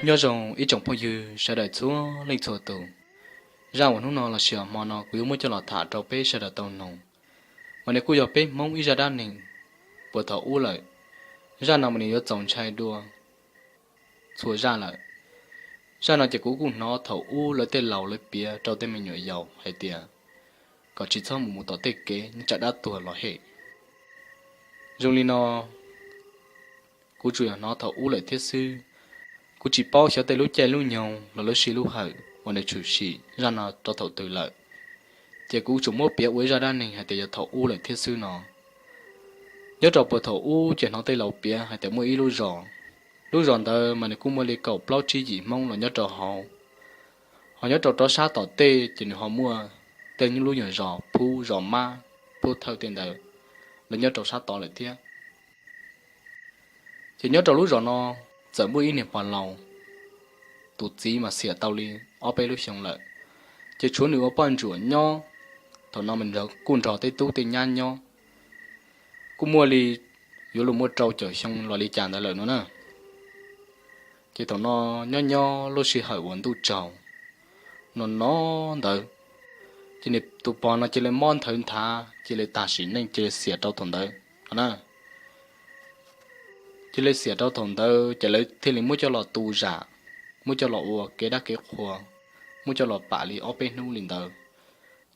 Nyob zoo ib tsoom phooj ywg sawv daws txhua leej txhua tus. Zaj uas hnub no los sis hmo no kuv yuav muab coj los tham rau peb sawv daws tau mloog, mas nws kuj yog peb Hmoob ib zaj dab neeg puag thaum ub lawm. Zaj no mas nws yuav txaus ntshai dua txhua zaj lawm. Zaj no ces kuv kuj hnov thaum ub lawv tej laus lawv piav rau tej me nyuam yaus hais tias kom tsis txhob mus mus tom tej kev nyob tsam dab tuag los hem. Zoo li no, kuv tsuas yog hnov thaum ub lawm thiab xwb. Kuv tsis paub xyov tej lub caij lub nyoog los lub sij lub hawm uas nws tshwm sim zaj no rau thaum twg lawm, ces kuv tsuas muab piav ua ib zaj dab neeg hais tias yog thaum ub lawm thiab xwb no. Nyob rau puag thaum ub ces hnov tej laus piav hais tias muaj ib lub zos. Lub zos ntawd mas nws kuj muaj li kaum plaub tsib yim Hmoob los nyob rau hauv. Ho nyob rau rov sab tom tej ces nws ho muaj tej lub nyuag zos Phub, zos Mab, Phub Thawj tej ntawd, lawv nyob rau sab tod lawm thiab. Ces nyob rau lub zos no txawm muaj ib niag pog laus, tus txiv mas xiam tau li ob peb lub xyoo lawm, ces tshuav nws ua poj ntsuam nyob. Thaum no mas kuj nrog tej tub tej nyab nyob, kuj muaj li yuav luag muaj rau caum xyoo los li cas ntawd lawm no na. Ces thaum no nyob nyob lub sij hawm uas ntuj tsaus no no ntawd, ces nws tus pog no cia li mob nthawv nthav, cia li tag sim neej, cia li xiam rau thaum ntawd no na. Cia li xiam rau thaum ntawd ces lawv thiaj li muab coj los tu zam, muab coj los ua kev dab kev qhua, muab coj los pam li ob peb hnub li ntawd.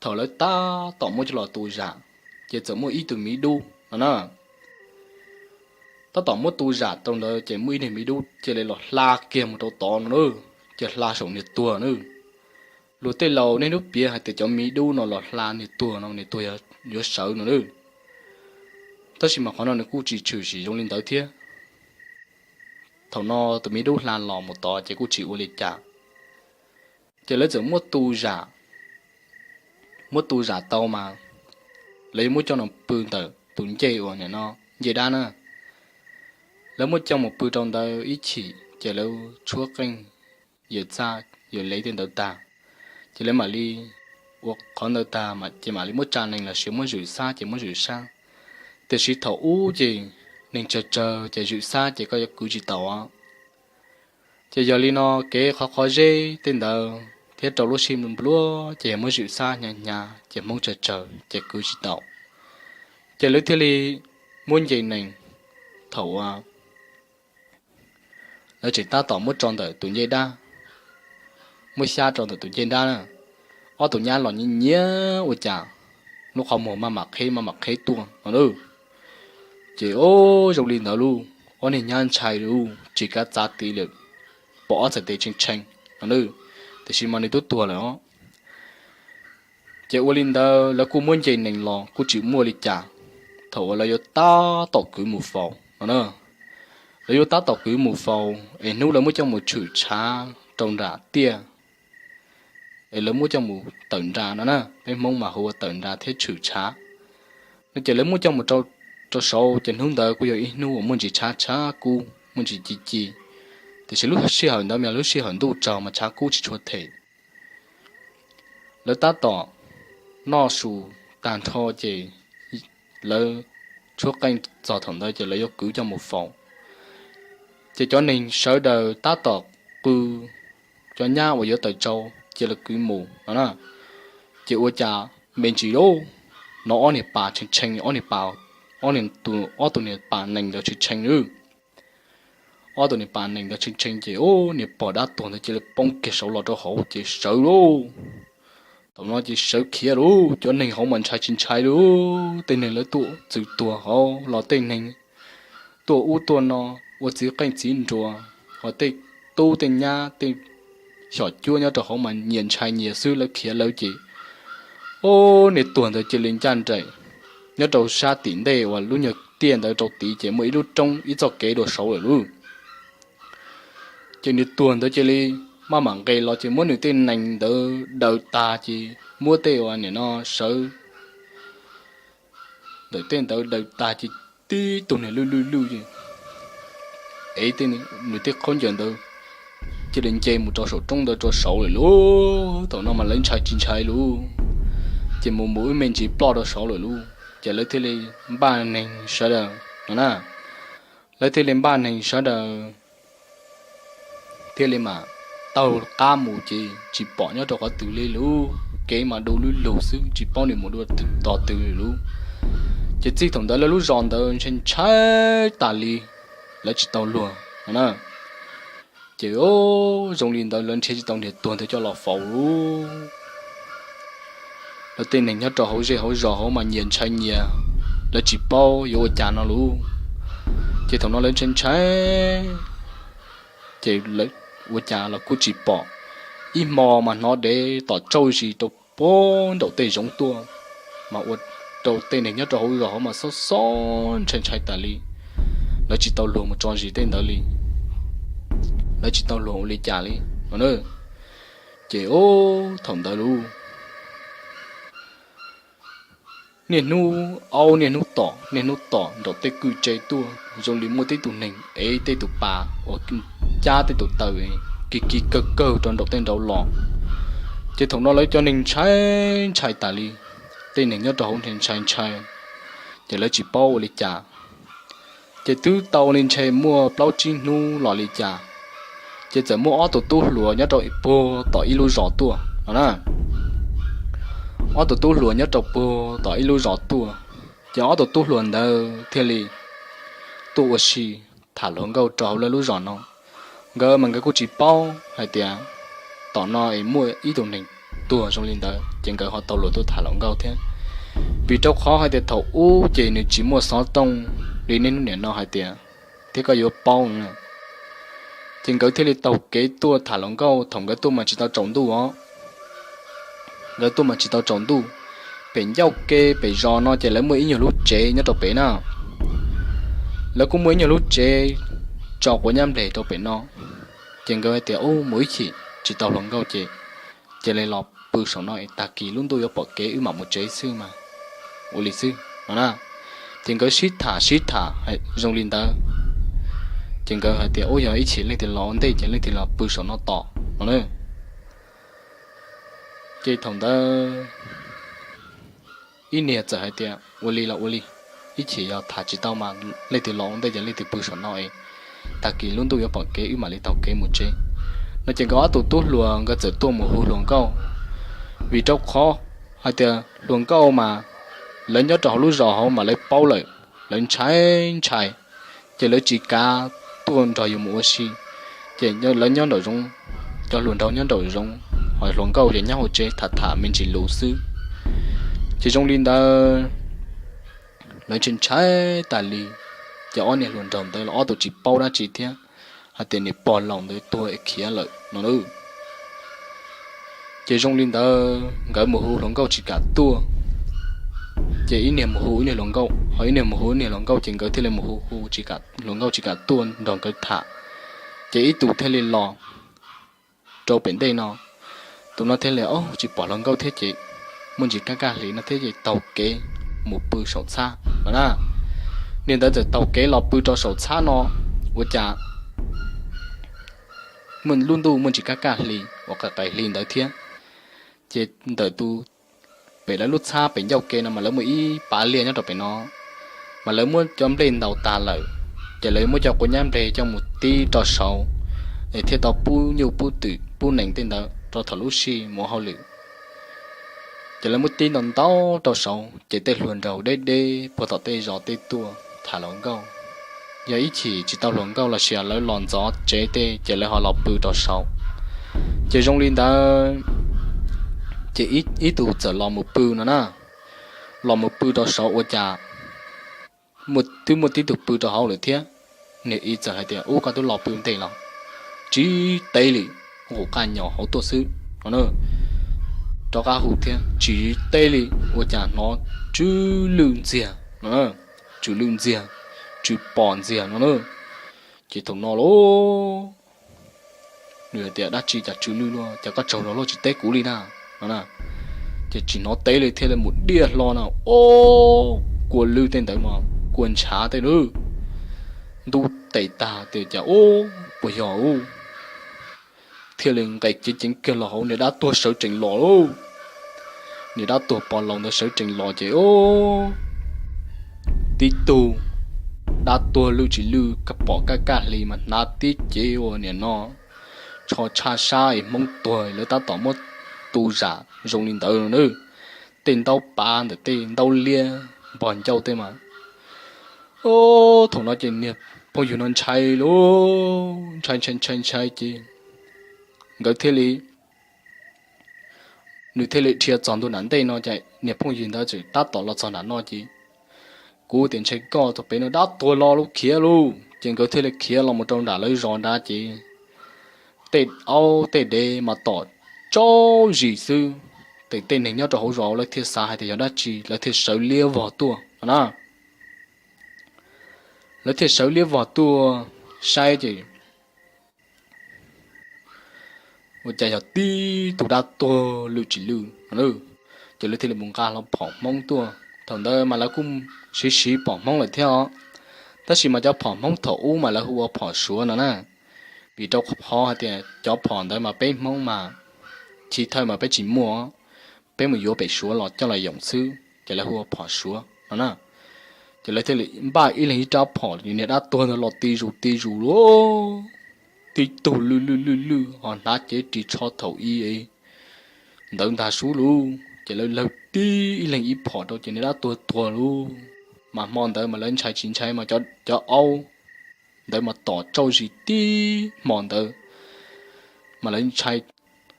Thaum lawv tab tom muab coj los tu zam, ces txawm muaj ib tug miv dub no na. Tab tom muab tu zam rau ntawd ces muaj ib niag miv dub cia li los hla kiag mus rau tod no na, ces hla saum niag tuag na. Luag tej laus niaj hnub piav hais tias cov miv dub no los hla niag tuag no niag tuag yuav sawv no na. Tab sis mas qhov no nws kuj tsis tshwm sim zoo li ntawd thiab. Thaum no tus miv dub hla los mus tod ces kuj tsis ua li cas, ces lawv txawm muab tu zam. Muab tu zam tau mas lawv yuav muab coj mus pw ntawm tus ncej uas nim no ncej dab na. Lawv muab coj mus pw rau ntawd ib chim ces lawv tshuab qeej, yawm txaj yawm lev tej ntawd tag, ces lawv mam li ua qhov ntawd tag ces mam li muab tsa nees los sis muab zwm xab ces muab zwm xab. Tiam sis thaum ub ces nees tsawg tsawg ces zwm xab ces koj yuav kwv tsis taus. Ces yog li no kev qhov qhov zeb tej ntawd thiab rau lub sij nplua ces yog muab zwm xab hnyav hnyav ces hmoob tsawg tsawg ces kwv tsis taus. Ces lawv thiaj li muab nce nees, thaum uas lawv tseem tab tom muab tso ntawm tus ncej dab, muab xyab rau ntawm tus ncej dab na, ob tug nyab los nyiav nyiav ua cas lub qhov muag maj mam qheb maj mam qheb tuaj no na. Ces o, zoo li ntawd lauj, ob niag nyab ntshai lauj, tsis kav txav tid lawm, pom ob txhais tes tshee tshee no na, tiam sis mas nws twb tuag lawm os. Ces ua li ntawd lawv kuj muab nce nees los kuj tsis muaj li cas. Thaum uas lawv yuav tab tom kwv mus faus no na, lawv yuav tab tom kwv mus faus es hnub lawv muab coj mus tshwm tshav rau nram tiaj, es lawv muab coj mus tawm nra no na, peb hmoob mas hu ua tawm nra thiab tshwm tshav no. Ces lawv muab coj mus rau saud ces hnub ntawd kuj yog ib hnub uas muaj ntsis tshav tshav kub, muaj ntsis ci ci, tiam sis lub sij hawm ntawd mas yog lub sij hawm ntuj tsaus mas tshav kub tsis tshua them. Lawv tab tom noj su tag nrho ces lawv tshuab qeej txog thaum ntawd ces lawv yuav kwv coj mus faus. Ces cov neeg sawv daws tab tom qw, cov nyab uas yuav tawm tsau cia li kwv mus no na. Ces ua cas me ntsis lauj, hnov ob niag pas tshee tshee, ob niag pas, ob niag tus, ob tug niag pas nees ntawd tshee tshee na. Ob tug niag pas nees ntawd tshee tshee ces niag pog dab tuag ntawd cia li poob kiag saud los rau hauv ces sawv lauj. Thaum no ces sawv khiav lauj, cov neeg hauv mas ntshai tsis ntshai lauj, tej neeg lawv tuaj txwv tuag hauv los tej neeg tuaj ub tuaj no ua txiv qeej txiv nruas, hos tej tub tej nyab tej xyom cuab nyob rau hauv mas nyias ntshai nyias xwb, lawv khiav lawv ces o, niag tuag ntawd cia li ncaj nraim nyob rau sab tim ntej uas lub nyuag tiaj ntawd rau tid ces muaj ib lub roob ib txoj kev dua saud lawm lauj. Ces niag tuag ntawd cia li maj mam nqes los ces muab nws tej nees ntawd daws tag ces muab tej uas nim no sawv ntawm tej ntawd daws tag ces tib tug niag lwj lwj lwj ces ev nws tej khaub ncaws ntawd cia li nce mus rau saum roob ntawd rau saud lawm lauj. Thaum no mas lawv ntshai tsis ntshai lauj, ces mus mus wb me ntsis ploj rau saud lawm lauj. Ces lawv thiaj li npaj neeg sawv daws no na, lawv thiaj li npaj neeg sawv daws thiaj li mas taug qab mus ces tsis pom nyob rau qhov twg li lub kev mas du lug lug xwb, tsis paub nws mus dua tos twg li lub. Ces txij thaum ntawd lawv lub zos ntawd ntshai ntshai tas li, lawv tsis tau luag no na. Ces zoo li ntawd lawv nrhiav tsis tau niag tuag ntawd coj los faus lub. Lawv tej neeg nyob rau hauv zej hauv zos hauv mas nyias ntshai nyias, lawv tsis paub yuav ua cas no lub. Ces thaum no lawv ntshai ntshai, ces lawv ua cas los kuj tsis pom. Ib hmo mas hnov dev tom tsauj zis rau puag nraum tej zoov tuaj, mas ua rau tej neeg nyob rau hauv zos hauv mas xob xob ntshai ntshai tas li. Lawv tsis tau luag mus tso zis tej ntawd li, lawv tsis tau luag ua li cas li no. Ces thaum ntawd lub niaj hnub aub niaj hnub tom niaj hnub tom nraum tej kwj tse tuaj zoo li muaj tej tus neeg ev tej tus pas uas cab tej tus taws kis kis kawg kawg rau nraum tej nraud los. Ces thaum no lawv cov neeg ntshai ntshai tas li, tej neeg nyob rau hauv ntshai ntshai, ces lawv tsis paub ua li cas. Ces twb tau li ntshe muaj plaub tsib hnub los li cas, ces txawm muaj ob tug tub hluas nyob rau puag tom ib lub zos tuaj no na. Ob tug tub hluas nyob rau puag tom ib lub zos tuaj, ces ob tug tub hluas ntawd thiaj li tuaj ua si tham hluas nkauj rau hauv lawv lub zos no. Nkawd mas nkawd kuj tsis paub hais tias tom no es muaj ib tug neeg tuag zoo li ntawd ces nkawd ho tau luag tuaj tham hluas nkauj thiab. Vim rau qhov hais tias thaum ub ces nws tsis muaj xov tooj li niaj hnub nim no hais tias thiab koj yuav paub. Ces nkawd thiaj li taug kev tuaj tham hluas nkauj, thaum nkawd tuaj mas tsis tau tsaus ntuj os. Nkawd tuaj mas tsis tau tsaus ntuj. Pem ncauj ke pem zos no ces lawv muaj ib nyuag lub tsev nyob rau pem na. Lawv kuj muaj ib nyuag lub tsev tso quav nyab npleg rau pem no. Ces nkawd hais tias ub mus ib chim tsis tau hluas nkauj ces cia li los pw saum no es tag kis lub ntuj yuav pom kev wb mam mus tsev xwb mas ua li xwb no na. Ces nkawd sib tham sib tham zoo li ntawd, ces nkawd hais tias ub yog ib chim leej twg los ua ntej ces leej twg los pw saum no tos no na. Ces thaum ntawd ib niag txawm hais tias ua li los ua li, ib chim yog tham tsis tau mas leej twg los ua ntej ces leej twg pw saum no es tag kis lub ntuj yuav pom kev wb mam li taug kev mus tsev no. Ces nkawd ob tug tub hluas nkawd txawm tuaj mus hu hluas nkauj, vim rau qhov hais tias hluas nkauj mas lawv nyob rau hauv lub zos hauv mas lawv paub lawm, lawv ntshai ntshai, ces lawv tsis kav tuaj nrog yus mus ua si. Ces lawv nyob nraum zoov, cov hluas nraug nyob nraum zoov, ho hluas nkauj ces nyob hauv tsev tham tham me ntsis lus xwb. Ces zoo li ntawd lawv ntshai ntshai tas li, ces ob niag hluas nraug ntawd los ob tug tsis paub dab tsi thiab, hais tias niam pog laus ntawd tuag es khiav lawm no na. Ces zoo li ntawd nkawd mus hu hluas nkauj tsis kam tuaj, ces ib niag mus hu ib niag hluas nkauj, ho ib niag mus hu ib niag hluas nkauj, ces nkawd thiaj li mus hu hu tsis kam, hluas nkauj tsis kam tuaj nrog nkawd tham. Ces ib tus thiaj li los rau pem ntej no, tus no thiaj li, o, tsis pom hluas nkauj thiab ces muaj ntsis kaj kaj hlis no thiab ces taug kev mus pw saum txhab no na. Niag ntawd txawm taug kev los pw rau saum txhab no, ua cas muaj lub ntuj muaj ntsis kaj kaj hli uas qais qais hli ntawd thiab. Ces ntawm tus, pem lawv lub txhab pem ncauj ke no mas lawv muaj ib pas liaj nyob rau pem no, mas lawv muab cov nplej ntaus tas lawm, ces lawv muab cov quav nyab nplej coj mus tib rau saud, es thiaj tau pub nyuj pub twm pub nees tej ntawd rau thaum lub sij mus hauj lwm. Ces lawv muab tib ntau ntau rau saud, ces tej hluas nraug deb deb puag tom tej zos tej tuaj tham hluas nkauj. Yog ib chim tsis tau hluas nkauj los sis lawv los ntxov tsev tej ces lawv ho los pw rau saud. Ces zoo li ntawd, ces ib tug txawm los mus pw no na, los mus pw rau saud ua cas twb muaj tib tug pw rau hauv lawm thiab. Niag ib txawm hais tias, ub, koj twb los pw ntej los? Tsis teb li, nqus qaj nyos hauv tuaj xwb no. Rov qab hu thiab, tsis teb li, ua cas hnov tsw lwj ntxiag no, tsw lwj ntxiag, tsw pom ntxiag no na. Ces thaum no lauj, nws hais tias, dab tsi cas tsw lwj luaj, cas koj tsaug zog luaj tsis teb kuv li na no. Ces tsis hnov teb li thiaj li mus diaj hlo na, o, kua lwj tej ntawd mas kua ntshav tej lub, ntub tes tag tias cas, ub, puas yog u? Thiaj li nqes ceev ceev kiag los hauv, niag dab tuag sawv tsees los lauj. Niag dab tuag pog laus ntawd sawv tsees los ces, o, tib tug dab tuag lwj tsis lwj pom kaj kaj hli mas hnav tib cev ua niam no tho tshaj sab es Hmoob tuag lawv tab tom muab tu zam zoo li ntawd no na. Tej ntaub pav ntawm tej ntaub liab npog ncauj tej mas, thaum no ces niag phooj ywg no ntshai lauj, ntshai ntshai ntshai ntshai ces nkawd thiaj li, nws thiaj li dhia txog ntua nram ntej no ces niag phooj ywg ntawd txawm tab tom los txog nram no ces, kuv tias ntshe koj tau pem no dab tuag los lub khiav lauj, ces nkawd thiaj li khiav los mus rau nram lawv zos nrad ces tej aub tej dev mas tom tsaub zis xwb. Tej neeg nyob rau hauv zos lawv thiaj xav hais tias yog dab tsi lawv thiaj sawv liab vog tuaj no na. Lawv thiaj sawv liab vog tuaj saib ces ua cas yog tib tug dab tuag lwj tsis lwj no. Ces lawv thiaj li mus nqa hlo phom Hmoob tuaj. Thaum ntawd mas lawv kuj siv siv phom Hmoob lawm thiab os, tab sis mas cov phom Hmoob thaum ub mas lawv hu ua phom Suav no na. Vim rau qhov hais tias cov phom ntawd mas peb Hmoob mas chiv thawj mas peb tsis muaj, peb mus yuav pem Suav los coj los yoom xwb ces lawv hu ua phom Suav no na. Ces lawv thiaj li npaj ib leeg ib rab phom, niag dab tuag ntawd los ti zus ti zus lauj, tib tug lwj lwj lwj lwj ho hnav cev ris tsho thaum i ntawd ntag sub lauj. Ces lawv lawv tib ib leeg ib phom rau ces niag dab tuag tuag lauj. Mas hmo ntawd mas lawv ntshai tsis ntshai mas cov aub ntawd mas tom tsaub zis tib hmo ntawd mas lawv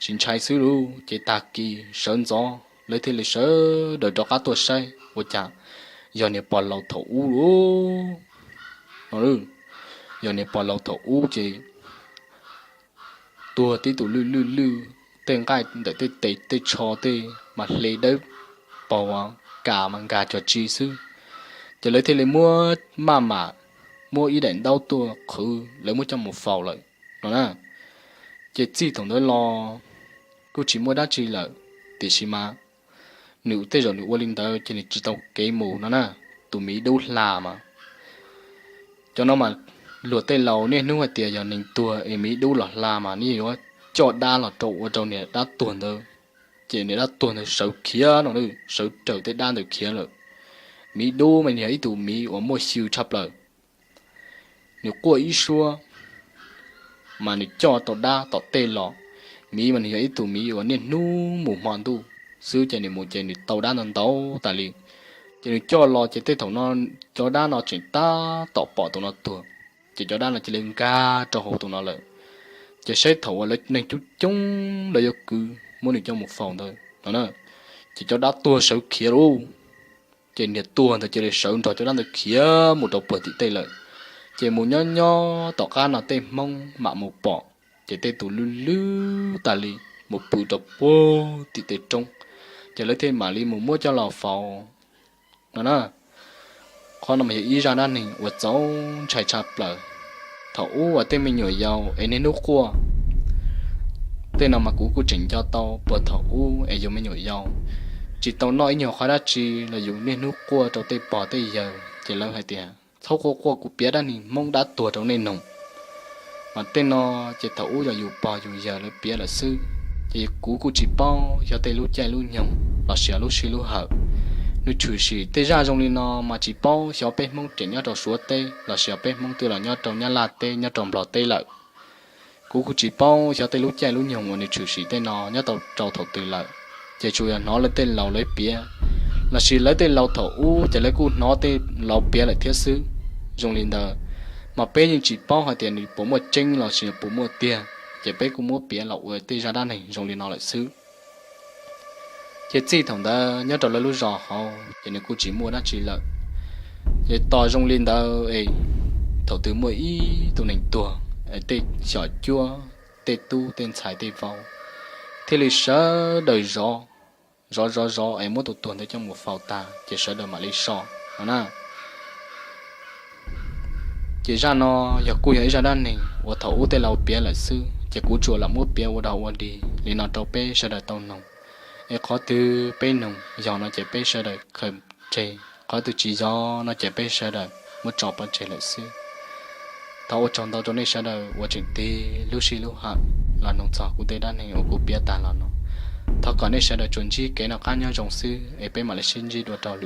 tsis ntshai xwb lauj. Ces tag kis sawv ntxov lawv thiaj li sawv daws rov qab tuaj saib ua cas yog niag pog laus thaum ub lauj. Yog niag pog laus thaum ub ces tuag tib tug lwj lwj lwj, tej nqaij ntawm tej tes tej tsho tej mas hle dawb paug, kas mas nkag cov tsi xwb. Ces lawv thiaj li muab maj mam muab ib daim ntaub tuaj qhwv lawv muab coj mus faus lawm no na. Ces txij thaum ntawd los kuj tsis muaj dab tsi lawm, tiam sis mas nws tej zaum nws ua li ntawd ces nws tsis tau kev mus no na. Tus miv dub hla mas cov no mas luag tej laus niaj hnub hais tias yog neeg tuag es miv dub los hla mas nej yuav coj dab los rau ua rau niag dab tuag ntawd, ces niag dab tuag ntawd sawv khiav no, sawv raws tej dab ntawd khiav lawm. Miv dub mas nws yog ib tug miv uas muaj xyw tshaj plaws, nws quaj ib suab mas nws coj tau dab tom tej los. Miv mas nws yog ib tug miv uas niaj hnub mus hmo ntuj xwb ces nws mus ces nws tau dab ntau ntau tas li. Ces nws coj los ces tej thaum no cov dab no tseem tab tom pom tus no tuag, ces cov dab no cia li nkag rau hauv tus no lawm. Ces saib thaum uas lawv neeg coob coob lawv yuav kwv muab nws coj mus faus ntawd no na, ces cov dab tuag sawv khiav lauj. Ces niag tuag ntawd cia li sawv nrog cov dab ntawd khiav mus rau puag tim tej lawm. Ces mus nyob nyob tom qab no tej Hmoob mam mus pom, ces tej tus lwj lwj tas li mus pw rau puag tim tej roob, ces lawv thiaj mam li mus muab coj los faus no na. Qhov no mas yog ib zaj dab neeg uas txaus ntshai tshaj plaws. Thaum ub uas tej me nyuam yaus es niaj hnub quaj, tej no mas kuv kuj tseem nco tau puag thaum ub es yus me nyuam yaus tsis tau noj ib nyuag qhov dab tsi los yus niaj hnub quaj rau tej pog tej yawg ces lawv hais tias txhob quaj quaj, kuv piav dab neeg Hmoob dab tuag rau nej mloog. Mas tej no ces thaum ub yog yus pog yus yawg lawv piav lawm xwb, ces kuv kuj tsis paub xyov tej lub caij lub nyoog los sis lub sij lub hawm. Nws tshwm sim tej zaj zoo li no mas tsis paub xyov peb Hmoob tseem nyob rau Suav teb los sis peb Hmoob twb los nyob rau Nyab Laj teb nyob rau Nplog teb lawm. Kuv kuj tsis paub xyov tej lub caij lub nyoog uas nws tshwm sim tej no nyob tau rau thaum twg lawm, ces tsuas yog hnov lawv tej laus lawv piav, los sis lawv tej laus thaum ub ces lawv kuj hnov tej laus piav lawm thiab xwb. Zoo li ntawd, mas peb yeej tsis paub hais tias nws puas muaj tseeb los sis puas muaj tiag, ces peb kuj muab piav los ua tej zaj dab neeg zoo li no lawm xwb. Ces txij thaum ntawd nyob rau lawv lub zos hauv ces nws kuj tsis muaj dab tsi lawm. Ces tos zoo li ntawd es thaum twg muaj ib tug neeg tuag es tej xyom cuab, tej tub tej ntxhais tej vauv thiaj li sawv daws zov, zov zov zov es muab tus tuag ntawd coj mus faus tag ces sawv daws mam li so no na. Ces zaj no yog kuj yog ib zaj dab neeg uas thaum ub tej laus piav lawm xwb, ces kuv tsuas lam muab piav ua dog ua dig li no rau peb sawv daws tau mloog. Es qhov twg peb mloog yog no ces peb sawv daws khaws tseg, qhov twg tsis yog no ces peb sawv daws muab tso pov tseg lawm xwb. Thov ua tsaug ntau rau nej sawv daws uas tseem tig lub sij lub hawm los mloog txog kuv tej dab neeg uas kuv piav tag los no. Thov kom nej sawv daws tsuas ntsib kev noj qab nyob zoo xwb es peb mam li sib ntsib dua rau lwm